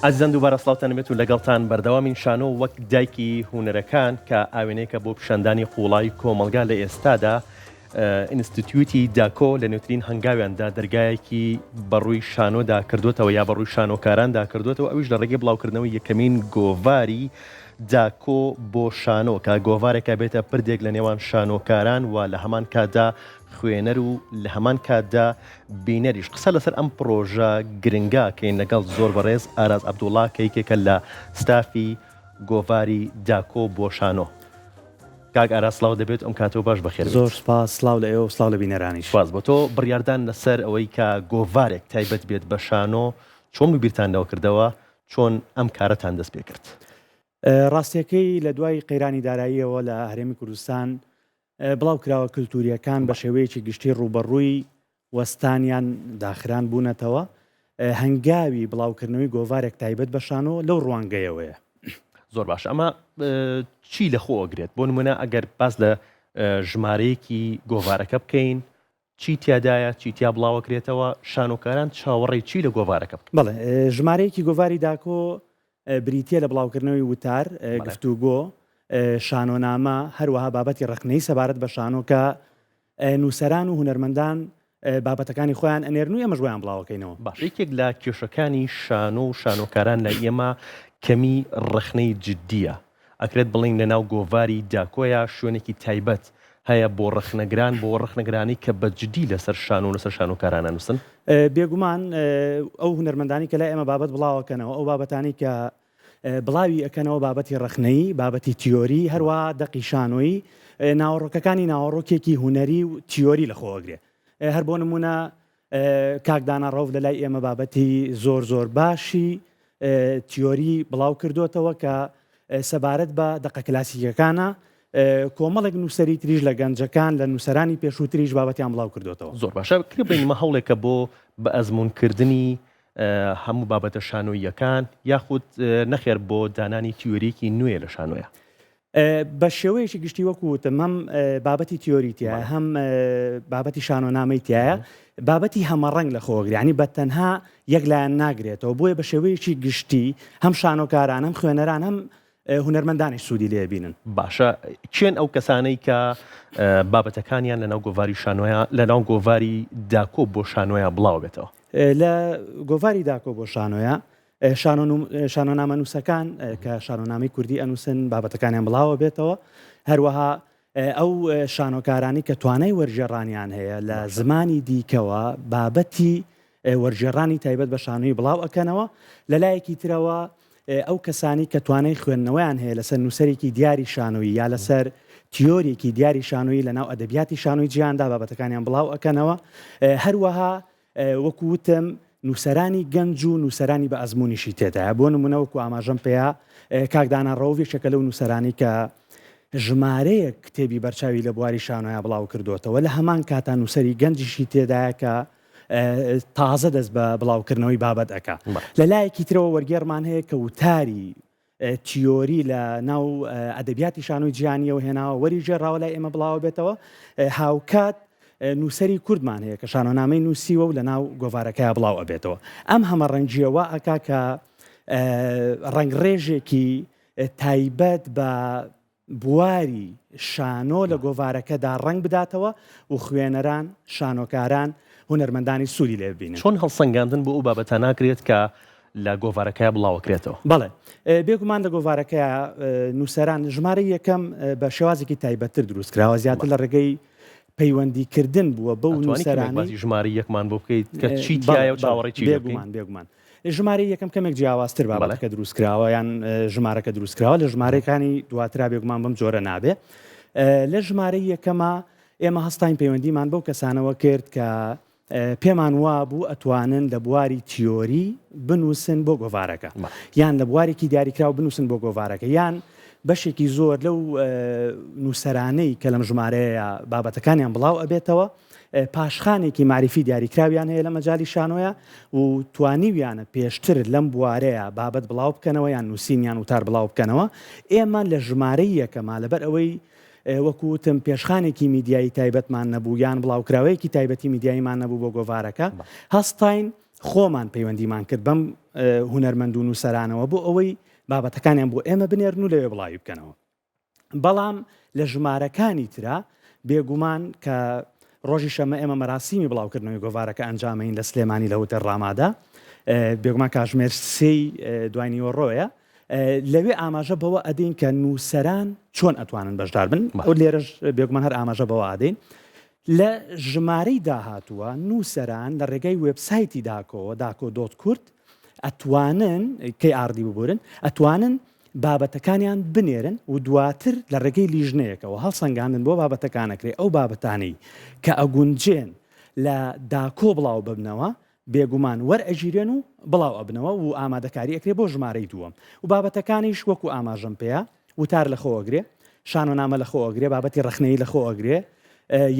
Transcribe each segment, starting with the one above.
ئازیزان دووبارە سڵاوتان بێت و لەگەڵتان بەردەوامین شانۆ وەک دایکی هونەرەکان کە ئاوێنەیەکە بۆ پیشاندانی قوڵایی کۆمەڵگا لە ئێستادا ئینستیتیوتی داکۆ لە نوێترین هەنگاویاندا دەرگایەکی بەڕووی شانۆدا کردوتەوە یا بەڕووی شانۆکاراندا کردوتەوە ئەویش لە ڕێگەی بڵاوکردنەوەی یەکەمین گۆڤاری داکۆ بۆ شانۆ کە گۆڤارێکە بێتە پردێک لە نێوان شانۆکاران و لە هەمان کاتدا خوێنەر و لە هەمان کاتدا بینەریش. قسە لەسەر ئەم پڕۆژە گرنگە کەین لەگەڵ زۆر بەڕێز ئاراز عەبدوڵا کە یەکێکە لە ستافی گۆڤاری داکۆ بۆ شانۆ. کاک ئاراز سڵاوت لێبێت ئەم کاتەو باش بەخێر بێیت. زۆر سوپاس، سڵاو لە ئێوە و سڵاو لە بینەرانیش. سوپاس بۆ تۆ. بڕیاردان لەسەر ئەوەی کە گۆڤارێک تایبەت بێت بە شانۆ چۆن بوو بیرتان لەوە کردەوە؟ چۆن ئەم کارەتان دەست پێ کرد؟ ڕاستیەکەی لە دوای قەیرانی داراییەوە لە هەرێمی کوردستان بڵاوکراوە کلتورییەکان بە شێوەیەکی گشتی ڕووبەڕووی وەستان یان داخران بوونەتەوە، هەنگاوی بڵاوکردنەوەی گۆڤارێک تایبەت بە شانۆ لەو ڕوانگەیەوەیە. زۆر باشە ئەمە چی لە خۆ ئەگرێت؟ بۆ نمونە ئەگەر باس لە ژمارەیەکی گۆڤارەکە بکەین چی تیادایە، چی تیا بڵاوەکرێتەوە، شانۆکاران چاوەڕێی چی لە گۆڤارەکە بکەن؟ بەڵێ، ژمارەیەکی گۆڤاری داکۆ بریتییە لە بڵاوکردنەوەی وتار، گفتوگۆ، شانۆنامە، هەروەها بابەتی ڕەخنەیی سەبارەت بە شانۆ کە نووسەران و هونەرمەندان بابەتەکانی خۆیان ئەنێرن و ئێمەش بۆیان بڵاوەکەینەوە. باشە یەکێک لە کێشەکانی شانۆ و شانۆکاران لای ئێمە کەمی ڕەخنەی جدییە، ئەکرێت بڵێین لەناو گۆڤاری داکۆیا شوێنێکی تایبەت هەیە بۆ ڕەخنەگران، بۆ ڕەخنەگرانی کە بە جدی لەسەر شانۆ و لەسەر شانۆکاران ئەنووسن؟ بێگومان ئەو هونەرمەندانەی کە لای ئێمە بابەت بڵاوەکەنەوە، ئەو بابەتانەی کە بڵاوی ئەکەنەوە بابەتی ڕەخنەیی، بابەتی تیۆری، هەروەها دەقی شانۆیی، ناوەڕۆکەکانی ناوەڕۆکێکی هونەری و تیۆری لەخۆ ئەگرێ. هەر بۆ نموونە کاک دانا ڕەوف لە لای ئێمە بابەتی زۆر زۆر باشی تیۆری بڵاو کردوتەوە کە سەبارەت بە دەقە کلاسیکەکانە کۆمەڵێک نووسەری تریش لە گەنجەکان لە نووسەرانی پێشووتریش بابەتیان بڵاو کردوتەوە. زۆر باشە کرێ بڵێین ئەمە هەوڵێکە بۆ بە ئەزموونکردنی هەموو بابەتە شانۆییەکان یاخود نەخێر بۆ دانانی تیۆرییەکی نوێ لە شانۆیە؟ بە شێوەیەکی گشتی وەکو وتم هەم بابەتی تیۆری تایە هەم بابەتی شانۆنامەی تایە بابەتی هەمەڕەنگ لە خۆگری ینی بە تەنها یەک لایەن ناگرێتەوە بۆیە بە شێوەیەکی گشتی هەم شانۆکاران هەم خوێنەران هەم هونەرمەندانی سوودی لێ بینن. باشە کێن ئەو کەسانەی کە بابەتەکانیان لەناو گۆڤاری شانۆیا لەناو گۆڤاری داکۆ بۆ شانۆیا بڵاو بێتەوە؟ لە گۆڤاری داکۆ بۆ شانۆیا شانۆنامەنووسەکان کە شانۆنامەی کوردی ئەنووسن بابەتەکانیان بڵاوە بێتەوە هەروەها ئەو شانۆکارانی کە توانای وەرگێڕانیان هەیە لە زمانی دیکەوە بابەتی وەرگێڕانی تایبەت بە شانۆی بڵاو ئەکەنەوە لە لایەکی ترەوە ئەو کەسانی کە توانای خوێندنەوەیان هەیە لەسەر نووسەرێکی دیاری شانۆیی یا لەسەر تیۆریکی دیاری شانۆیی لە ناو ئەدەبیاتی شانۆی جیهاندا بابەتەکانیان بڵاو ئەکەنەوە هەروەها وەکو وتم نووسەرانی گەنج و نووسەرانی بە ئەزموونیشی تێدایە، بۆ نموونە وەکو ئاماژەم پێیا کاک دانا ڕەوف یەکێکە لەو نووسەرانەی کە ژمارەیەک کتێبی بەرچاوی لە بواری شانۆیا بڵاو کردووەتەوە، لە هەمان کاتا نووسەری گەنجیشی تێدایە کە تازە دەست بە بڵاوکردنەوەی بابەت ئەکا. لە لایەکی ترەوە وەرگێڕمان هەیە کە وتاری تیۆری لە ناو ئەدەبیاتی شانۆی جیهانیەوە هێناوە وەری گێڕاوە لای ئێمە بڵاوە بێتەوە هاوکات نووسەری کوردمان هەیە کە شانۆنامەی نووسیوە و لە ناو گۆڤارەکەیا بڵاو ئەبێتەوە ئەم هەمە ڕەنگیە وا ئەکا کە ڕەنگڕێژێکی تایبەت بە بواری شانۆ لە گۆڤارەکەدا ڕەنگ بداتەوە و خوێنەران، شانۆکاران، هونەرمەندانی سوودی لێ ببینن. چۆن هەڵسەنگاندن بۆ ئەو بابەتە ناکرێت کە لە گۆڤارەکەیا بڵاوەکرێتەوە؟ بەڵێ، بێگومان لە گۆڤارەکەیا نووسەران ژمارەی یەکەم بە شێوازێکی تایبەتتر دروست کراوە، زیاتر لە ڕێگەی پەیوەندیکردن بووە بەو ئەتوانی کەمێک نووسەرانەی. باسی ژمارەی یەکمان بۆ بکەیت کە چی تیایە و چاوەڕێی چی لێ بکەین؟ بێگومان، بێگومان. ژمارەی یەکەم کەمێک جیاوازتر بابەتەکە دروست کراوە یان ژمارەکە دروست کراوە لە ژمارەکانی دواترا بێگومان بەم جۆرە نابێ لە ژمارەی یەکەمە ئێمە هەستاین پەیوەندیمان بەو کەسانەوە کرد کە پێمان وابوو ئەتوانن لە بواری تیۆری بنووسن بۆ گۆڤارەکە یان لە بوارێکی دیاریکراو بنووسن بۆ گۆڤارەکە یان بەشێکی زۆر لەو نووسەرانەی کە لەم ژمارەیە بابەتەکانیان بڵاو ئەبێتەوە پاشخانێکی مەعریفی دیاریکراویان هەیە لە مەجالی شانۆیا و توانیویانە پێشتر لەم بوارەیا بابەت بڵاو بکەنەوە یان نووسین یان وتار بڵاو بکەنەوە، ئێمە لە ژمارەی یەکەما لەبەر ئەوەی وەکو وتم پێشخانێکی میدیایی تایبەتمان نەبوو یان بڵاوکراوەیەکی تایبەتی میدیاییمان نەبوو بۆ گۆڤارەکە هەستاین. خۆمان پەیوەندیمان کرد بەم هونەرمەند و نووسەرانەوە بۆ ئەوەی بابەتەکانیان بۆ ئێمە بنێرن و لەوێ بڵاوی بکەنەوە. بەڵام لە ژمارەکانی ترا بێگومان کە ڕۆژی شەمە ئێمە مەراسیمی بڵاوکردنەوەی گۆڤارەکە ئەنجامەین لە سلێمانی لە هوتێل ڕامادا بێگومان کاژمێر سێی دوای نیوەڕۆیە لەوێ ئاماژە بەوە ئەدەین کە نووسەران چۆن ئەتوانن بەشدار بن ئەو لێرەش بێگومان هەر ئاماژە بەوە ئادەین لە ژمارەی داهاتووە نووسەران لە ڕێگای وێبسایتی داکۆوە داکۆ dot کورد ئەتوانن KRD ببورن ئەتوانن بابەتەکانیان بنێرن و دواتر لە ڕێگەی لیژنەیەکەوە هەڵسەنگاندن بۆ بابەتەکان ئەکرێ ئەو بابەتانەی کە ئەگونجێن لە داکۆ بڵاو ببنەوە بێگومان وەرئەگیرێن و بڵاو ئەبنەوە و ئامادەکاری ئەکرێ بۆ ژمارەی دووەم و بابەتەکانیش وەکو ئاماژەم پێیا وتار لەخۆ ئەگرێ شانۆنامە لەخۆ ئەگرێ بابەتی ڕەخنەیی لەخۆ ئەگرێ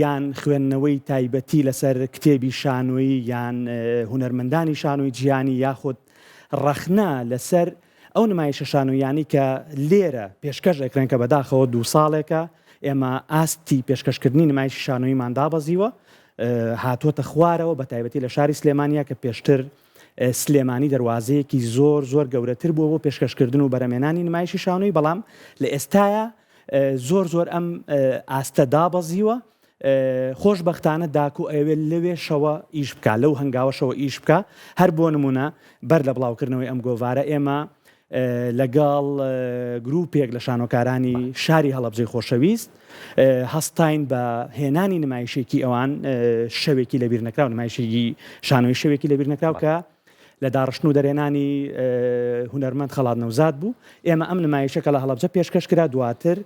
یان خوێندنەوەی تایبەتی لەسەر کتێبی شانۆیی یان هونەرمەندانی شانۆی جیهانی یاخود ڕەخنە لەسەر ئەو نمایشە شانۆییانەی کە لێرە پێشکەش ئەکرێن کە بەداخەوە دوو ساڵێکە ئێمە ئاستی پێشکەشکردنی نمایشی شانۆییمان دابەزیوە هاتووەتە خوارەوە بە تایبەتی لە شاری سلێمانیا کە پێشتر سلێمانی دەروازەیەکی زۆر زۆر گەورەتر بووە بۆ پێشکەشکردن و بەرەمێنانی نمایشی شانۆی بەڵام لە ئێستایا زۆر زۆر ئەم ئاستە دابەزیوە خۆشبەختانە داکۆ ئەیەوێت لەوێشەوە ئیش بکا، لەو هەنگاوەشەوە ئیش بکا، هەر بۆ نموونە بەر لە بڵاوکردنەوەی ئەم گۆڤارە ئێمە لەگەڵ گرووپێک لە شانۆکارانی شاری هەڵەبجەی خۆشەویست هەستاین بە هێنانی نمایشێکی ئەوان شەوێکی لەبیرنەکراو، نمایشێکی شانۆی شەوێکی لەبیرنەکراو کە لە داڕشتن و دەرهێنانی هونەرمەند خەڵات نەوزاد بوو. ئێمە ئەم نمایشە کە لە هەڵەبجە پێشکەش کرا دواتر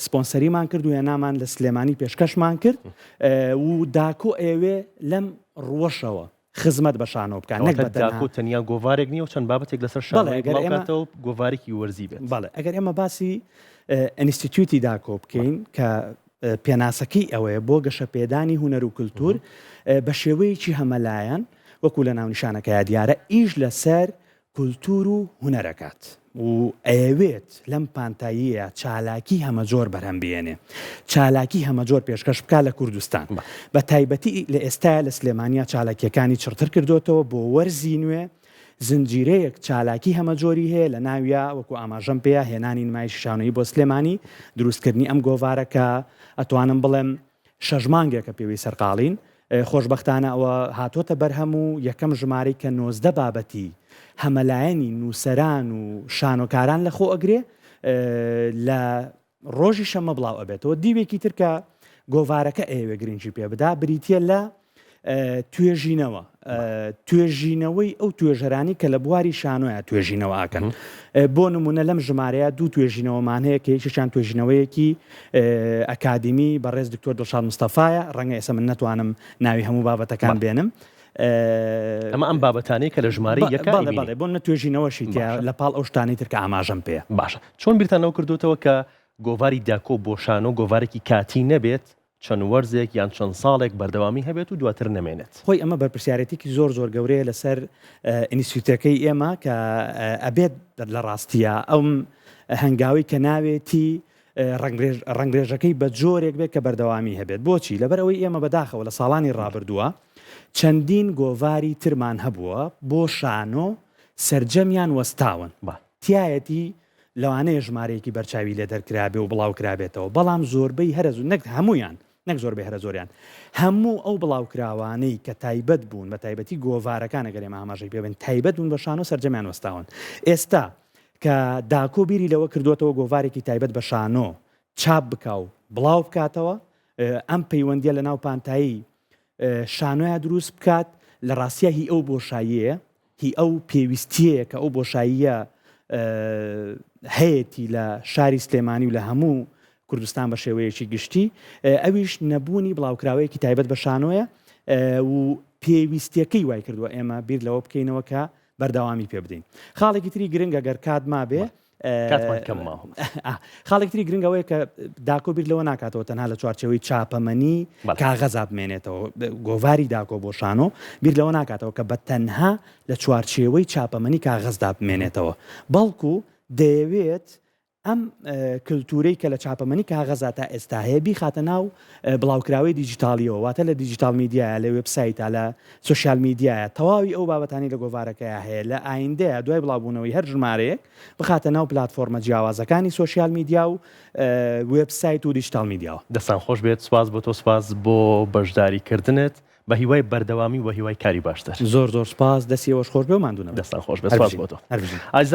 سپۆنسەریمان کرد و هێنامان لە سلێمانی پێشکەشمان کرد و داکۆ ئەیەوێ لەم ڕووەشەوە خزمەت بە شانۆ بکات نەک بە تەنها داکۆ تەنیا گۆڤارێک نییە و چەند بابەتێک لەسەر شانۆ بڵاوکاتەوە و گۆڤارێکی وەرزی بێت. بەڵێ ئەگەر ئێمە باسی ئینستیتیوتی داکۆ بکەین کە پێناسەکەی ئەوەیە بۆ گەشەپێدانی هونەر و کلتور بە شێوەیەکی هەمەلایەن وەکو لە ناونیشانەکەیا دیارە ئیش لەسەر کولتوور و هونەر ئەکات و ئەیەوێت لەم پانتاییەیا چالاکی هەمەجۆر بەرهەم بهێنێ، چالاکی هەمەجۆر پێشکەش بکات لە کوردستان، بە تایبەتی لە ئێستایا لە سلێمانیا چالاکییەکانی چڕتر کردۆتەوە بۆ وەرزی نوێ، زنجیرەیەک چالاکی هەمەجۆری هەیە لە ناویا وەکو ئاماژەم پێیا هێنانی نمایشی شانۆیی بۆ سلێمانی، دروستکردنی ئەم گۆڤارە کە ئەتوانم بڵێم شەش مانگێکە پێوەی سەرقاڵین، خۆشبەختانە ئەوە هاتۆتە بەرهەم و یەکەم ژمارەی کە 19 بابەتی هەمەلایەنی نووسەران و شانۆکاران لەخۆ ئەگرێ لە ڕۆژی شەممە بڵاو ئەبێتەوە. دیوێکی تر کە گۆڤارەکە ئەیەوێ گرنگی پێ بدا بریتییە لە توێژینەوە، توێژینەوەی ئەو توێژەرانی کە لە بواری شانۆیا توێژینەوە ئاکەن. بۆ نمونە لەم ژمارەیە دوو توێژینەوەمان هەیە کە یەکێکیان توێژینەوەیەکی ئەکادیمی بەڕێز دکتۆر دڵشاد مستەفایە، ڕەنگە ئێستا من نەتوانم ناوی هەموو بابەتەکان بێنم. ئەمە ئەم بابەتانەی کە لە ژمارەی یەکا بەڵێ بەڵێ بۆ نە توێژینەوەشی تیا لە پاڵ ئەو شتانەی تر کە ئاماژەم پێیە. باشە چۆن بیرتان لەوە کردۆتەوە کە گۆڤاری داکۆ بۆ شانۆ گۆڤارێکی کاتی نەبێت چەند وەرزێک یان چەند ساڵێک بەردەوامی هەبێت و دواتر نەمێنێت. خۆی ئەمە بەرپرسیارێتیکی زۆر زۆر گەورەیە لەسەر ئینستیتوتەکەی ئێمە کە ئەبێت لە ڕاستییا ئەم هەنگاوەی کە ناوێتی ڕەنگرێژەکەی بە جۆرێک بێت کە بەردەوامی هەبێت. بۆچی؟ لەبەر ئەوەی ئێمە بەداخەوە لە ساڵانی ڕابردووە چەندین گۆڤاری ترمان هەبووە بۆ شانۆ سەرجەمیان وەستاون. تیایەتی لەوانەیە ژمارەیەکی بەرچاوی لێ دەرکرابێ و بڵاوکرابێتەوە، بەڵام زۆربەی هەرە نەک هەموویان، نەک زۆربەی هەرە زۆریان، هەموو ئەو بڵاوکراوانەی کە تایبەت بوون، بە تایبەتی گۆڤارەکان ئەگەر ئێمە ئاماژەی پێ بەین، تایبەت بوون بە شانۆ سەرجەمیان وەستاون. ئێستا کە داکۆ بیری لەوە کردووەتەوە گۆڤارێکی تایبەت بە شانۆ چاپ بکا و بڵاو بکاتەوە، ئەم پەیوەندییە لە ناو پانتایی شانۆیا دروست بکات، لە ڕاستیا هی ئەو بۆشاییەیە، هی ئەو پێویستییەیە کە ئەو بۆشاییە هەیەتی لە شاری سلێمانی و لە هەموو کوردستان بە شێوەیەکی گشتی، ئەویش نەبوونی بڵاوکراوەیەکی تایبەت بە شانۆیە و پێویستییەکەی وای کردووە ئێمە بیر لەوە بکەینەوە کە بەردەوامی پێ بدەین. خاڵێکی تری گرنگ ئەگەر کات مابێ، کاتمان کەم ماوە. خاڵێکی تری گرنگ ئەوەیە کە داکۆ بیر لەوە ناکاتەوە تەنها لە چوارچێوەی چاپەمەنی کاغەزا بمێنێتەوە، گۆڤاری داکۆ بۆ شانۆ بیر لەوە ناکاتەوە کە بە تەنها لە چوارچێوەی چاپەمەنی کاغەزدا بمێنێتەوە، بەڵکو دەیەوێت. ئەم کلتورەی کە لە چاپەمەنی کاغەزا تا ئێستا هەیە بیخاتە ناو بڵاوکراوەی دیجیتاڵیەوە، واتە لە دیجیتاڵ میدیایە، لە وێبسایتە، لە سۆشیال میدیایە، تەواوی ئەو بابەتانەی لە گۆڤارەکەیا هەیە لە ئایندەیا دوای بڵاوبوونەوەی هەر ژمارەیەک بخاتە ناو پلاتفۆرمە جیاوازەکانی سۆشیال میدیا و وێبسایت و دیجیتاڵ میدیاوە. دەستان خۆش بێت، سوپاس بۆ تۆ، سوپاس بۆ بەشداری کردنت، بە هیوای بەردەوامی و بە هیوای کاری باشتر. زۆر زۆر سوپاس، دەستی ئێوەش خۆش بێ و ماندوو نەبن. دەستان خۆش بێت، سوپاس بۆ تۆ. هەر بژین. ئازیزان.